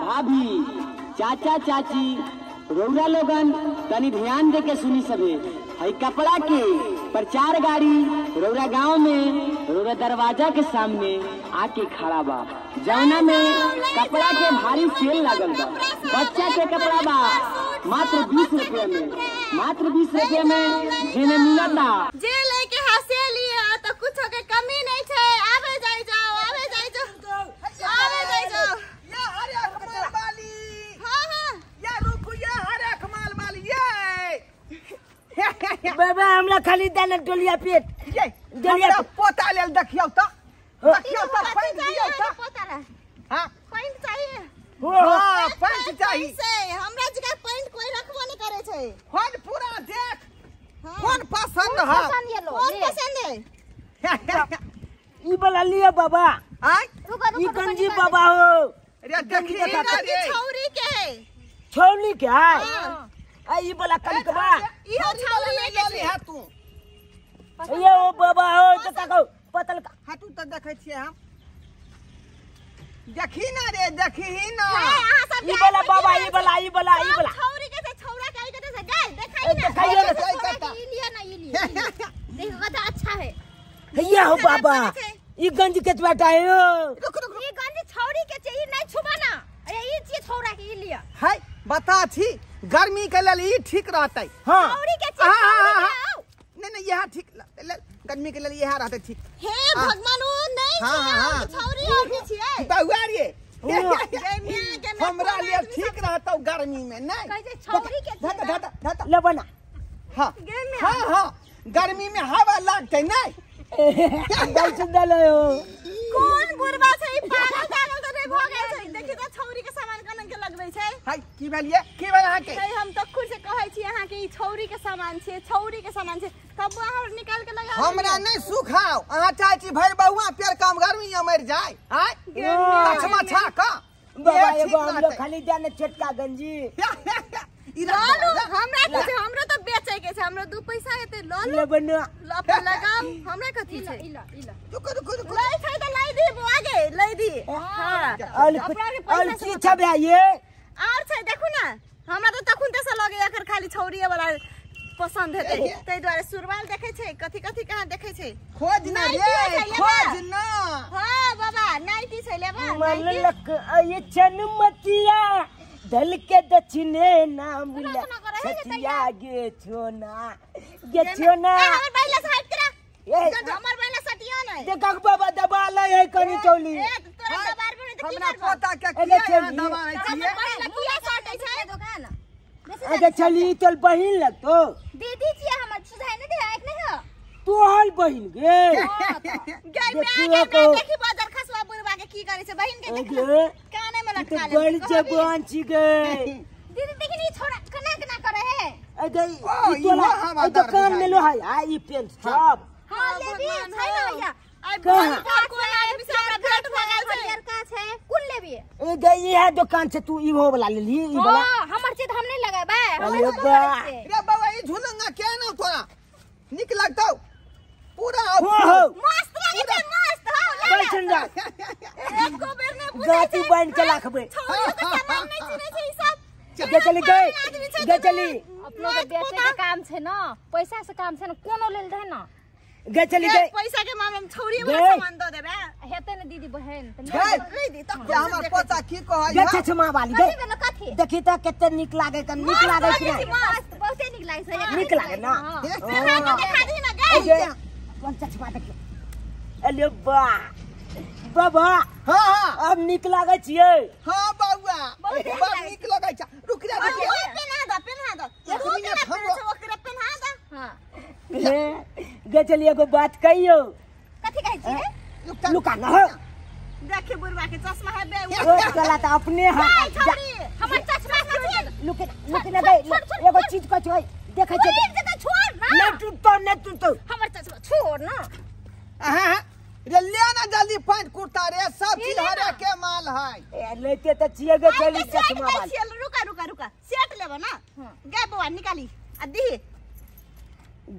भाभी चाचा चाची रौरा लोगन तनी ध्यान दे के सुनी सबे। हई कपड़ा के प्रचार गाड़ी रौरा गांव में रौरा दरवाजा के सामने आके खड़ा बा, जौना में कपड़ा के भारी सेल लागल बा। बच्चा के कपड़ा बा मात्र 20 रुपया में, मात्र 20 रुपया में जेने मिलता। जे लेके हंसे लिए तो कुछ के कमी नहीं छे। आवे जाई जाओ, आवे जाई जाओ, आवे जाई जाओ। या हरे अखमाल वाली। हां हां या रुकू, या हरे अखमाल वाली। ये बाबा हमरा खाली दाना डोलिया पेट ये डोलिया पोता लेल देखियो त, देखियो त पैंट दियो त। पोता रे हां पैंट चाहिए। हां पैंट चाहिए। से हमरा जगह पैंट कोई रखबो नहीं करे छै। कौन पूरा देख, कौन पसंद है, कौन पसंद है। ई वाला लिया बाबा। आय रुको रुको ई गंजी बाबा हो। अरे देखी ना रे, छौरी के है, छौली के है। आ ई वाला कनकबा ई हो छौरी ले ले है तू। ये ओ बाबा हो तो का पतल का हटू त देखै छियै हम। देखी ना रे, देखी ना। हां सब ई वाला बाबा, ई वाला, ई वाला, ई वाला छौरी के से छौरा के के से गाय देखाई ना, देखाइयो ना, ई लिया ना, ई लिया देखो कत अच्छा है। ये हो बाबा ई गंज के बेटा है। रुक रुक, ई गंज छौरी के चाहिए नहीं छुबा ना। अरे ई चीज छौरा के ई लिया हाय बता छी गर्मी के लेल ई ठीक रहतै। हां छौरी के चाहिए। नहीं नहीं यह ठीक, गर्मी के लेल यह रहतै ठीक। हे भगवान ओ नहीं हां छौरी और के छियै बउआ रे। हमरा लिए ठीक रहतौ गर्मी में। नहीं कहै छै छौरी के धत धत धत ले बना। हां हां हां गर्मी में हवा लागतै नहीं। बड़ सुंदर हो। कोन बुढ़बा छै ई पागल तागल त नहीं भ गेल छै। देखि त छौरी के सामान कनन के लगबै छै। हाय की भेलिए, की भेल अहाँ के? हम त खुद से कहै छी अहाँ के ई छौरी के सामान छै, छौरी के सामान छै, तब अहाँ निकाल के लगा। हमरा नहीं सुखाओ, अहाँ चाहै छी भरि बउआ पेड़ काम गर्मी में मर जाय। आय कछमा छा का बाबा एगो हम लोग खाली जाने छोटका गंजी ई लालू हमरा की छै, हमरो त बेचै के छै, हमरो 2 पैसा हेतै। लालू ले बना अपन लगाओ, हमरा कथी छै। इला इला रुको रुको रुको लै छै त लै दी बुआ गे, लै दी। हां और की छबे ये और छै देखू ना, हमरा त तखुन ते से लगे एकर खाली छौरीए वाला पसंद हेतै, तै दुआरे सुरवाल देखै छै, कथी कथी कहां देखै छै। खोज ना रे, खोज ना। हां बाबा नाइटी छै लेबा। मलक अय छन मतिया दल के दक्षिणे ना मिला छतिया गे छोना गे छोना। हमर बहिला से हट करा, हमर बहिला सटियो नै। देखक बाबा दबा ले है कनी चौली। ए तोरा दबार में त की हमरा करबो? पोता के किया यहाँ दबा लै छियै? हमर बहिला किया सटै छै दुकान? अरे चली चल बहिन लगतो दीदी छी हमर सुझाय नै दे एक नै हो तोहर बहिन गे। गे मैं के देखी बाजार खसवा बुढ़वा के की करे छै बहिन के देख काने में लटका ले। बड़ जवान छी गे दीदी। देखी नी छोड़ा कना कना करे है। अरे ई तोला ई दुकान में लो है आ ई पेंट सब। हां लेबी छै ना भैया। आई बोल कोन आदमी से हमरा भेंट भ गेल छै। लड़का छै कोन लेबी? ए गे ई है दुकान से तू ई हो वाला लेली ई वाला। हां हमर चीज हम नहीं लगाबे। अरे बा रे बाबा ई झुलंगा के ना तोरा निक लगतौ पूरा हो मस्त लागे छै, मस्त। हां बड़ सुंदर एको बेर नै पूछै गाती बन के राखबे। छौरी के सामान नै चिनै छै ई सब। गे चली गे, गे चली अपनो के बेचे के काम छै ना, पैसा से काम छै ना, कोनो लेल रहे ना। गे चली गे पैसा के मामला में छौरी वाला सामान द देबे हेतै ने दीदी बहन त ले दी। त हमर पोता की कहै गे छछमा वाली गे कथी कथी देखी त कते नीक लागे त नीक लागे कि नै? मस्त बहुते नीक लागे छै। नीक लागे ना। पेन्हा के देखा दी ना गे। कोन चश्मा देखियो। अरे बा बाबा। हां हां अब नीक लागे छियै। हां बउआ बड़ नीक लगै छै। रुक जा रुक जा, पेन्हा द, पेन्हा द, ओकरा पेन्हा द। हां गे चली एगो बात कहियो। कथी कहै छी? लुका ना हो देखी बुढ़वा के चश्मा है बे। ओ गला त अपने हां हमर चश्मा छोड़ लुके लुके ना गई एगो चीज को छोड़ देखै छै छोड़ ना नै टूटतो नै टूटतो हमर चश्मा छोड़ ना। हां रे ले ना जल्दी पैंट कुर्ता रे, सब चीज हरे के माल है। ए लेते त छियै गे चली चश्मा वाली। रुका रुका रुका सेट लेबो ना गे बउआ निकाली आ दी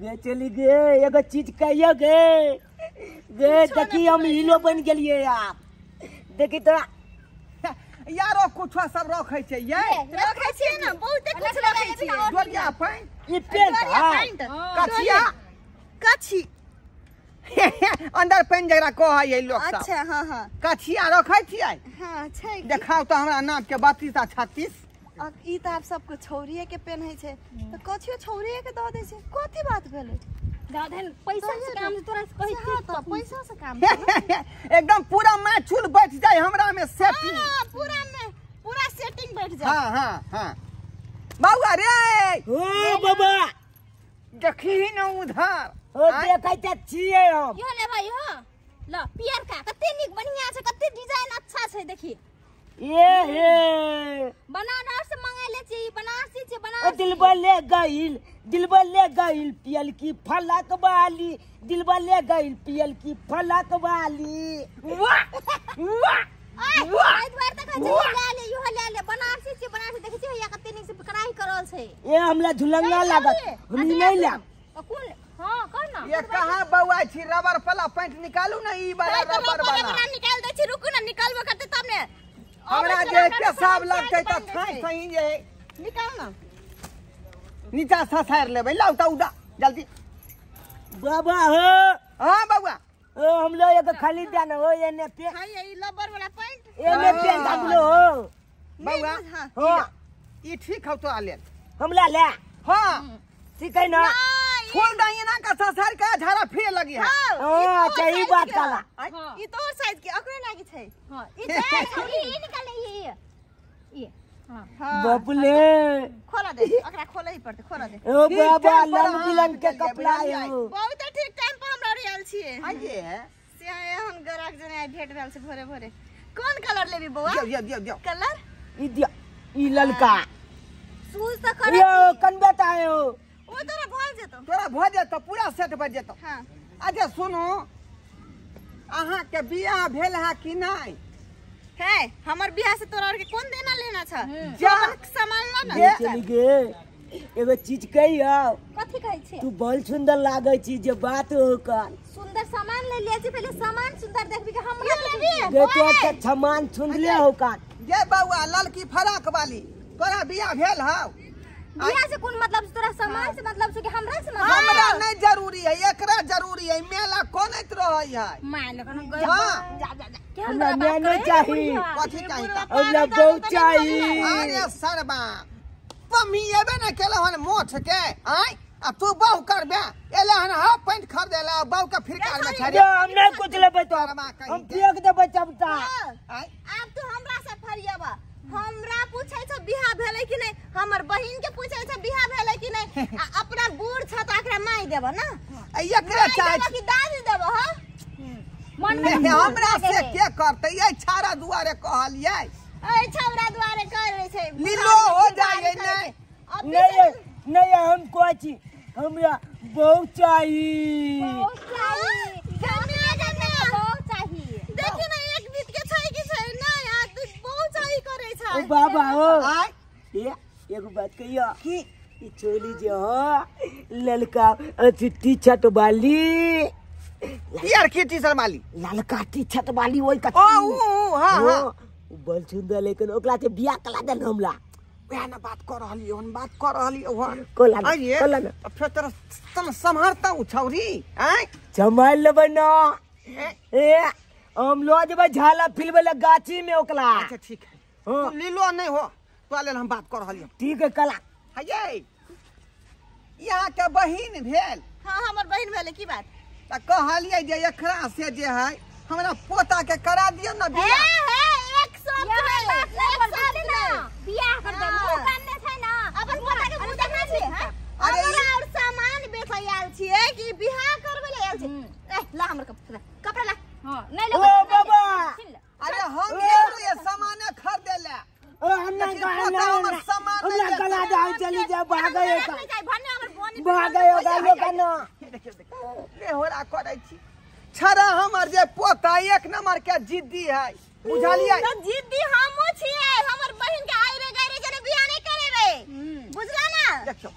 गे चली गे एगो चीज कहियो गे गे। देखी हम हीरो बन गेलिए आप। देखी तो यारो कुछ सब रखै छै ये रखै छियै ना बहुते कुछ रखै छियै डोरिया पैंट ई पेंट पैंट कछिया कछी अंदर पैंट जकरा कहै है लोग सब। अच्छा हां हां कछिया रखै छियै। हां छै देखाउ त हमरा नाप के 32 आ 36। अब ई त आब सब कुछ छौरिये के पेन्है छै त कछियो छौरिये के द दै छै। कथी बात भेलै? दादन पैसा से काम तोरा से कहै छी त पैसा से काम एकदम पूरा मैचुल बैठ जाय हमरा में सेटिंग। हां पूरा में पूरा सेटिंग बैठ जाय। हां हां हां बाबा रे ओ बाबा देखी न उधर ओ देखै त छियै हम। यो ले भाई हो ल पियर का कते नीक बढ़िया छै कते डिजाइन अच्छा छै देखी। ये हे बनारस से मंगाइले छी बनारसी छै बनारसी। दिलबा ले गइल पियल की फलक वाली दिलबा ले गइल पियल की फलक वाली। वाह वाह वाह एक बार त कहै छै ले ले यो ले ले बनारसी छै बनारसी देखै छी भैया कते नीक से कढ़ाई करल छै। ए हमरा झुलंगा लागत हम नहीं लेब। कोन हां कह ना ये कहां बौआ छी रबर वाला पैंट निकालू ना ई वाला रबर वाला निकाल दै छी रुकू ना निकालबो करते तब ने हमरा जे पेशाब लगतै त थाई सही जे निकाल ना नीचा ससार लेबै लाउ त उड़ा जल्दी बाबा हो। हां बौआ ओ हम लो एक खाली दे ना हो एने पे हां ये रबर वाला पैंट एने पे हम लो हो बौआ। हो ई ठीक हौ तो आ ले हमरा ले। हां ठीक है ना खोल दही ना का ससार के झाड़ा फिर लगी है। हां अच्छा ई बात काला ई तोर साइज के अकरे लागी छै। हां ई छै ई निकाल ये ये हां बापले खोला दे अकरा खोले ही पड़ते खोला दे। ओ बाबा रंग बिरंग के कपड़ा है बहुत ठीक टाइम पर हमरा आयल छियै। आइए है से एहन गराक जने आई भेट भेल छै भोरे भोरे। कोन कलर लेबी बौआ? दियो दियो दियो कलर ई दियो ई ललका सूज त कर यो कनबे त आयो ओ तोरा भर जेतो तोरा भर जेतो पूरा सेट भर जेतो। हां अच्छा सुनो अहाँ के बियाह भेल है कि नहीं? है हमर बियाह से तोरा और के कोन देना लेना छ? जा सामान ला ना चली गे एगो चीज कहियो। कथि कहै छी? तू बड़ सुंदर लागै छी जे बात हो कर सुंदर सामान ले लिया छी पहले सामान सुंदर देखबी के हमरा लेबी गे तो अच्छा सामान सुंदले हो कर जे बौआ ललकी फराक वाली तोरा बियाह भेल हौ? बियाह से कोन मतलब तोरा सामान से मतलब छै कि हमरा से मतलब? हमरा नहीं जरूरी है एकरा जरूरी है मेला कोनैत रहै है my लगन गए। हां जा जा जा के हमरा नहीं चाही। कथि चाही? हमरा बहुत चाही। अरे सरबा पम्मी एबे न केला हन मोठ के आय आ तू बहु करबे एले हन हाफ पैंट खरीदेला बहु के फिरकार में छाड़े। हम नहीं कुछ लेबै तो हम फेंक देबै चमचा। आय आब तू हमरा से फरियाबा हमरा पूछै छ बियाह भेलै कि नहीं हमर बहिन के पूछै छ बियाह भेलै कि नहीं आ अपना बूढ़ छ त एकरा माई देब ना एकरा चाहे कि दादी देब। हां मन में हमरा से के करतै ये छाड़ा दुआरे कहलियै ए छाड़ा दुआरे कहै छै लीलो हो जाय नहीं नहीं नहीं हम कहै छी हमरा बहुत चाही बहुत चाही बहुत चाही। देखि ना एक बीत के छै कि छै नहीं आ तू बहुत चाही करै छै। ओ बाबा हो आय ए एगो बात कहियो कि ई चोली जे हो ललका अथी टी-शर्ट वाली यार की टी-शर्ट वाली ललका टी-शर्ट वाली ओइ का ओ ऊ हां हां उ बड़ सुंदर लेकिन ओकरा से बियाह कला देन हमरा वएह ना बात कर रहली हन बात कर रहली हन कोला कोला ना फेर तोरा तन सम्हारता उ छौरी आय जमाल लेबै ना ए हम लो जेबै झाला फिलबै ले गाछी में ओकला। अच्छा ठीक है तू लीलो नहीं हो तो लेल हम बात कर रहली ठीक है कला हयै यहाँ के बहिन भेल। हां हमर बहिन भेल की बात त कहलियै जे एकरा से जे है हमरा पोता के करा दियो ना बियाह। हे एक साथ नहीं ना बियाह कर दे मुंह कान नै छै ना अपन पोता के मुंह देखा छी। अरे हमरा और सामान बेचै आयल छियै कि बियाह करबै ले आयल छी? ए ला हमर कपड़ा कपड़ा ला। हां नहीं ले ओ बाबा अरे हम ये सामान खरीदे ले ओ हम ना हमरा गला जाओ चली जा भागै भागै ओकरा लोकन ले होरा करै छी छड़ा हमर जे पोता एक नंबर के जिद्दी है बुझलियै? त जिद्दी हमहु छियै हमर बहिन के आइरे गैरे जने बियाह नहीं करेबै बुझला ना। देखियो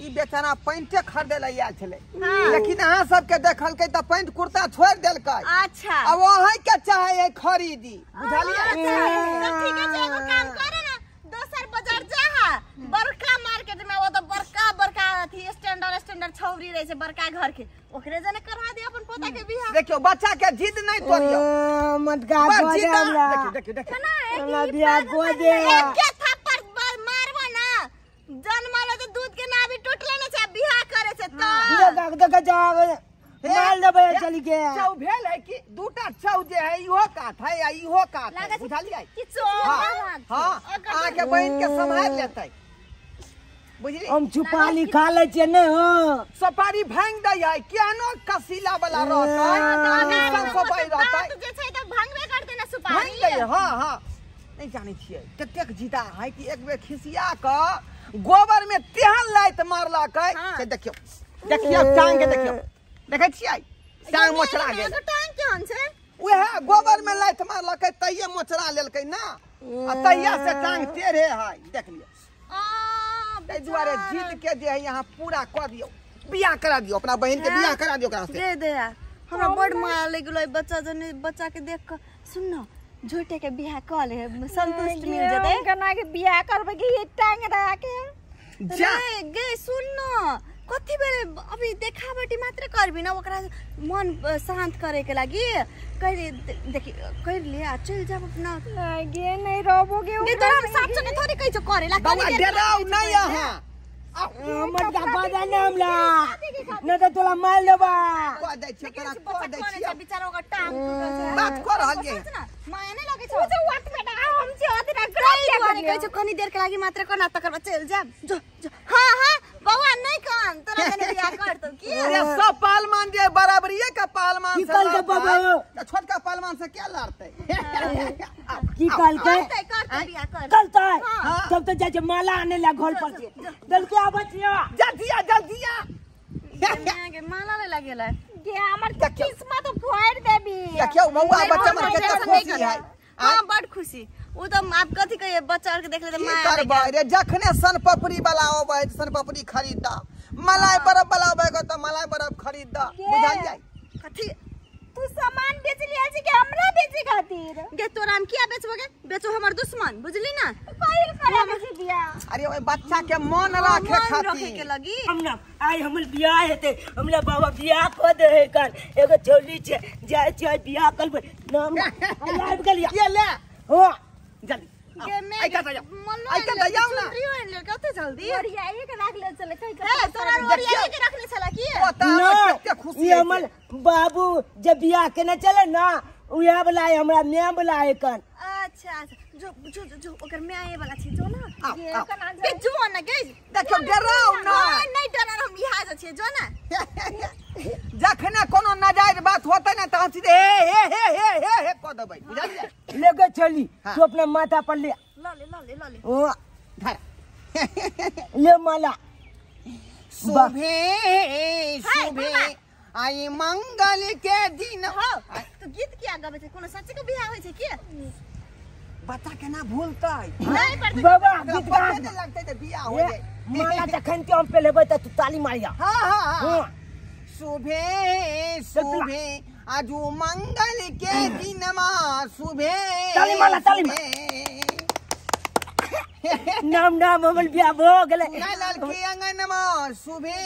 ई बेचारा पैंटे खरीदे ला आयल छलै, लेकिन अहाँ सबके देखलकै तऽ पैंट कुर्ता छोड़ि देलकै। अच्छा अब अहाँ के चाहे है खरीदी, बुझलियै? अच्छा ठीक है, एगो काम कर ना, दोसर बाजार जा हा, बड़का मार्केट में वो तो बड़का बड़का अथी स्टैंडर्ड स्टैंडर्ड छौरी रहे छै बड़का घर के, ओकरे जने करवा दे अपन पोता के बियाह। देखियो बच्चा के जिद नहीं तोड़ियो, मत गा दे हमरा। देखियो देखियो देखियो हमरा बियाह को दे, एक थप्पड़ मारबो ना जन्मलो तो दूध के नाभि टूटले न छै, बियाह करे छै त देख देख जा मार देबै चल के। चौ भेल है कि दूटा चौ जे है इहो काट है आ इहो काट है, बुझलियै? कि चौ हां अहाँ के बहिन के सम्हार लेतै, बुझली? हम छुपाली खा लै छियै नै हो, सुपारी भांग दै है, केहनो कसीला वाला रहतै, सुपारी रहतै जे छै त भांगबे करतै ना सुपारी भांग दै। हां हां नहीं जानै छियै कतेक जीता है कि एक बेर खिसिया क गोबर में तेहन लाइत मारलकै से देखियो देखियो टांग के देखियो, देखै छियै टांग मोचरा गेल। टांग केहन छै? उएह गोबर में लाइत मारलकै तैये मोचरा लेलकै ना, आ तैया से टांग टेढ़े है, देख लियौ। ताहि दुआरे जिद के जे है यहाँ पूरा कऽ दियौ, बियाह करा दियौ अपना बहिन के, बियाह करा दियौ ओकरा से। दे दे हमरा बड़ माया लागि गेलै बच्चा जने, बच्चा के देख कऽ सुन न झूठे के बियाह कऽ ले, संतुष्ट मिल जेतै। केना के बियाह करबै कि ये टांग रहा के जा गे सुन न कथी बेर अभी देखावटी मात्र करबी ना, ओकरा मन शांत करे के लागि कर देखी कर ले आ चल जाब अपना। नहीं गे नहीं रहबो गे, नहीं तोरा हम साफ से थोड़ी कहै छौ करेला, बौआ डराउ नहीं अहाँ मत गा दे ना हमरा, न त तोला मार लेबा। कह दै छियै तोरा, कह दै छियै बेचारा ओकर टांग टूटल छै, बात कर रहलियै माया नै लगै छौ। ओ जो वाट बेटा हम छै अतरा ग्राम के कहै छौ कनी देर के लागि मात्र कर ना तकर बाद चल जाब। जो जो हां हां बौआ नहीं कान तोरा कने बियाह करतौ की? अरे सब पहलवान जे बराबरीए के पहलवान की कहलकै बाबा? छोटका पहलवान से के लड़तै? की कहलकै? करतै बियाह कर करतै तब त जाइ छै माला आने ला घर पर से दलके आबै छियै। जल्दी आ जल्दी आ, के माला ले लागेला गे हमर त किस्मत फोड़ देबी। देखियौ बौआ बच्चा मन कते खुशी है। हां बड़ खुशी, उ त आप कथि कहिए बच्चा आर के देख ले त माया करबै रे। जखने सन पपड़ी वाला अबै सन पपड़ी खरीद द, मलाई बर्फ वाला अबै त मलाई बर्फ खरीद द, बुझलियै? कथि तू सामान बेच लिया छी कि हमरा बेचे खातिर? गे तोरा हम किया बेचबो गे, बेचो हमर दुश्मन बुझली ना। पहिल करे छी बियाह। अरे ओए बच्चा के मन राखे खातिर, रखे के लगी। हम ना आइ हमर बियाह हेतै, हमरा बाबा बियाह क दे है कल, एगो छौली छै जाय छै बियाह करबै नाम आबि गेलियै ये ले हो जल्दी गे मैं आई का जाओ, आई का जाओ ना, ओरिया कते जल्दी ओरियाई के राख ले चले कहि ए तोरा ओरियाई के रखले छला की? पता हमरा कते खुशी है हमर बाबू जब बियाह केने चले ना उहे वाला है हमरा my वाला है कन। अच्छा अच्छा जो जो जो ओकर my वाला छी जो ना ये कना के जो ना गे देखियो डराउ ना। नहीं डराउ हम इहा जा छी जो ना। जखने कोनो नाजायज बात होतै ना त सीधे हे हे हे हे हे क देबै, बुझलियै? लेके चली तू अपना माथा पर ले ल ले ल ले ल ले ओ धर ले माला। सुभे सुभे आई मंगल के दिन हो। तू गीत किया गाबै छै? कोनो सच्चे के बियाह होय छै की? बच्चा केना भूलतै? नहीं पर बाबा गीत गा पते लगतै जे बियाह हो जाय। माला जखन के हम पे लेबै त तू ताली मारिया। हां हां हां सुभे सुभे आजू मंगल के दिनमा सुभे ताली माला ताली माला नाम नाम हमर बियाह भ गेलै। लाल के अंगनमा सुभे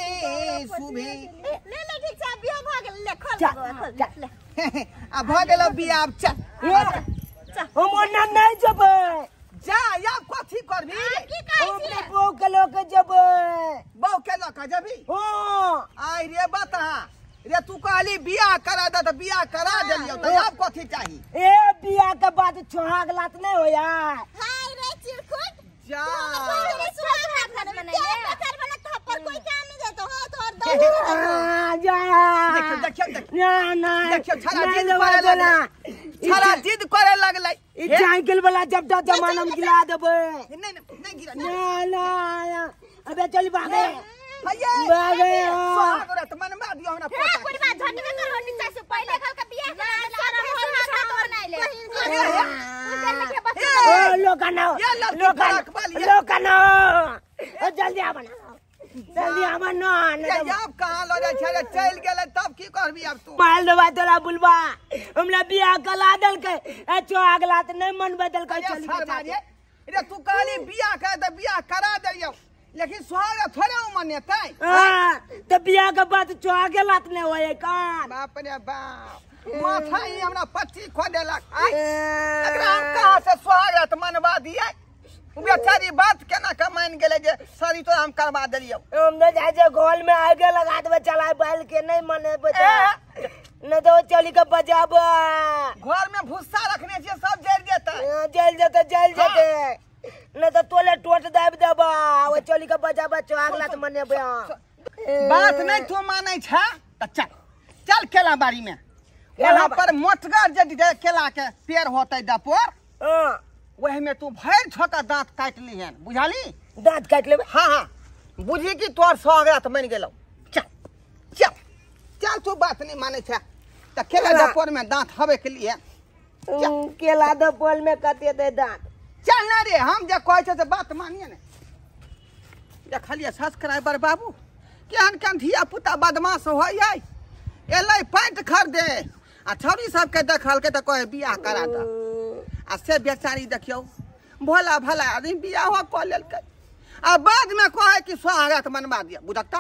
सुभे ले ले ठीक छै बियाह भ गेलै ले खोल खोल ले आ भ गेल बियाह चल हम ओना नहीं जेबै। जा या कथी करबी? की कहै हम छी? बहू के लऽ के जेबै। बहू के लऽ के जेबी? हां आइ रे बता रे, तू कहली बियाह करा दे त बियाह करा देलियौ त आब कथी चाही? ए बियाह के बाद छोहाग लात नहीं होया। हाय रे चिरकुट जा कोई काम नहीं देतो हो तोर दो जा। देखियो देखियो देखियो ना ना देखियो छड़ा जिद करे लगलै, छड़ा जिद करे लगलै। ई साइकिल वाला जब दा जमाना में गिरा देबै। नहीं नहीं गिरा ना ना अबे चल भागे भैया भागे सोहाग रत मनवा दियो हमरा पोता कोई बात झटके कर नीचा से पहिले कल के बियाह करा सारा होल बनाई ले ओ लोकाना लोकाना लोकाना जल्दी आ बना। जल्दी आवा ना। ये अब कहाँ लो जाय छै? चलि गेलै तब की करबी अब तू? माल दबा तोरा बुलबा हमरा बियाह कला देलकै ए चोहागला त नहीं मन बदलकै। चल रे तू कहली बियाह कर त बियाह करा देलियौ, लेकिन सुहाग थोड़े उ मनेतै। हां त बियाह के बाद चोहागला त नहीं होय कान। बाप रे बाप, माथा ही हमरा पच्ची खो देलक। एकरा हम कहाँ से सुहाग रात मनवा दियै? बेचारी बात केना के मान गेलै जे सॉरी तो हम करवा देलियौ। हम न जाय जे गोल में आगे लगा देबै चलाय बैल के नहीं मनेबै न तो चली के बजाब। घर में भूसा रखने छियै सब जरि जेतै। जल जेतै जल जेतै न तो तोले टोट दाबि देबा। ओ चली के बजाब चोहागला त मनेबै। बात नहीं तू मानै छ त चल चल केला बाड़ी में, वहां पर मोटगर जे केला के पेड़ होतै डपोर, वही में तू भरि छोका दांत काटि लिहन, बुझाली? दांत काटि लेबै? हाँ हाँ, बुझी कि तोर सोहागरात बनि गेलौ। चल चल चल, तू बात नहीं मानै छ त केला डपोर में दांत हवे के लिए। केला डपोर में कते दे दांत? चल ना रे, हम जे कहै छै से बात मानिए ने। देखलिए सब्सक्राइबर बाबू केहन केहन धिया पुता बदमाश होइ है। एलै पैंट खरीदे आ छौरी सबके देखलकै तऽ कहै बियाह करा दे, आ से बेचारी देखियौ भोला भला आदमी बियाह कऽ लेलकै आ बाद में कहै कि सोहागरात मनवा दिअ। बुझता?